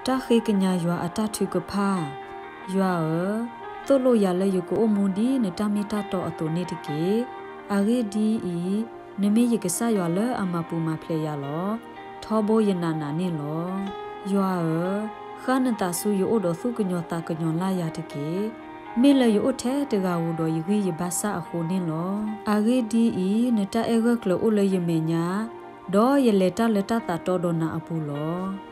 တၢ်ဃ့ကညးယွၤအတၢ်ထုကဖၣ်. ယွၤဧၢ, သိၣ်လိယၤလၢယကအိၣ်မူဒ်နတၢ်မ့ၢ်တၢ်တီအသိးန့ၣ်တက့ၢ်. အဂ့ၢ်ဒ်အံၤ, နမ့ၢ်ယကစၢ်ယွၤလၢအမၤပူၤမၤဖျဲးယၤလီၤ. ထီဘိယနာ်နၤန့ၣ်လီၤ. ယွၤဧၢ, ဃၣ်နသးဆူယအိၣ်ဒီးသူၣ်ကညီၤသးကညီၤလၢ်ယၤတက့ၢ်. မ့ၢ်လၢယအိၣ်ထဲတဂၤဧိၤဒီးယဂံၢ်ယဘါစၢ်အဃိန့ၣ်လီၤ. အဂ့ၢ်ဒ်အံၤ, နတၢ်အဲၣ်ဂၢၢ်ကျၢၤအိၣ်လၢယမဲာ်ညါ, ဒီးယလဲၤတၢ်လၢတၢ်သးတီဒီးနၤအပူၤလီ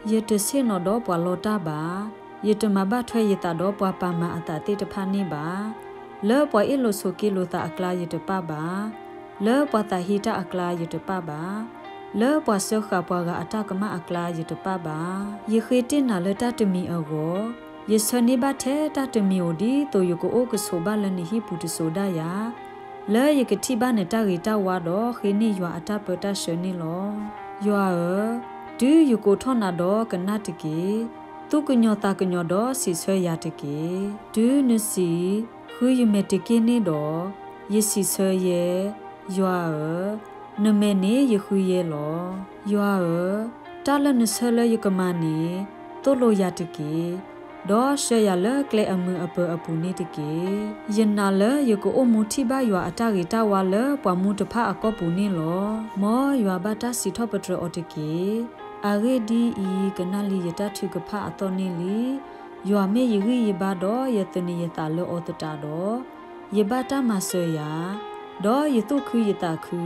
ၤ. ယတဆ့ၣ်နီၤဒီးပှၤလီတၢ်ဘၣ်. ယတမၤဘၣ်ထွဲယသးဒီးပှၤပာ်မၤအသးသ့ၣ်တဖၣ်န့ၣ်ဘၣ်. လၢပှၤအ့ၣ်လိာ်ဆိးက့လိာ်သးအကျါယတပၣ်ဘၣ်. လၢပှၤသးဟ့တၢ်အကျါယတပၣ်ဘၣ်. လၢပှၤစၢဃာ်ပှၤဂၤအတၢ်ကမၣ်အကျါယတပၣ်ဘၣ်. ယဃ့တ့ၢ်နၤလၢတၢ်တမံၤအဂီၢ်, ယဆၢန့ၢ်ဘၣ်ထဲတၢ်တမံၤဧိၤ ဒ်သိးယကအိၣ်ကဆိးဘၣ်လၢနဟံၣ်ပူၤတစိၤဒၣ်ယၤ, လၢယကထံၣ်ဘၣ်နတၢ်ဂ့ၤတၢ်ဝါဒီးဃ့န့ၢ်ယွၤအတၢ်ပၢတၢ်ဆှၢန့ၣ်လီၤ. ယွၤဧၢ, တုၤယကိးထီၣ်နၤဒီးကနၣ်တက့ၢ်. သူၣ်ကညီၤသးကညီၤဒီးစံးဆၢယၤတက့ၢ်. တုၤနစံး, ဃုယမဲာ်တက့ၢ်န့ၣ်ဒီး, ယစံးဆၢယဲ, ယွၤဧၢ, နမဲာ်န့ၣ်ယဃုယဲလီၤ. ယွၤဧၢ, တၢ်လၢနဆၢလၢယကမၤန့ၣ်, သိၣ်လိယၤတက့ၢ်. ဒီးဆှၢယၤလၢကျဲအမုာ်အပၢၤအပူၤန့ၣ်တက့ၢ်. ယနာ်လၢယကအိၣ်မူထံၣ်ဘၣ်ယွၤအတၢ်ဂ့ၤတၢ်ဝါလၢပှၤမူတဖၣ်အကီၢ်ပူၤန့ၣ်လီၤ. မ်ယွၤဘၣ်တၢ်စံးထီၣ်ပတြၢၤအီၤတက့ၢ်. အဂ့ၢ်ဒ်အံၤ, ကနၣ်လံယတၢ်ထုကဖၣ်အသီၣ်န့ၢ်လံ. ယွၤမ့ၢ်ယဂံၢ်ယဘါဒီးယသန့ၤယသးလၢအီၤသတးဒီး, ယဘၣ်တၢ်မၤစၢၤယၤ, ဒီးယသူၣ်ခုယသးခု,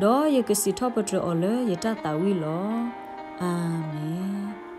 ဒီးယကစံးထီၣ်ပတြၢၤအီၤလၢယတၢ်သးဝံၣ်လီၤ. အၤမ့ၣ်.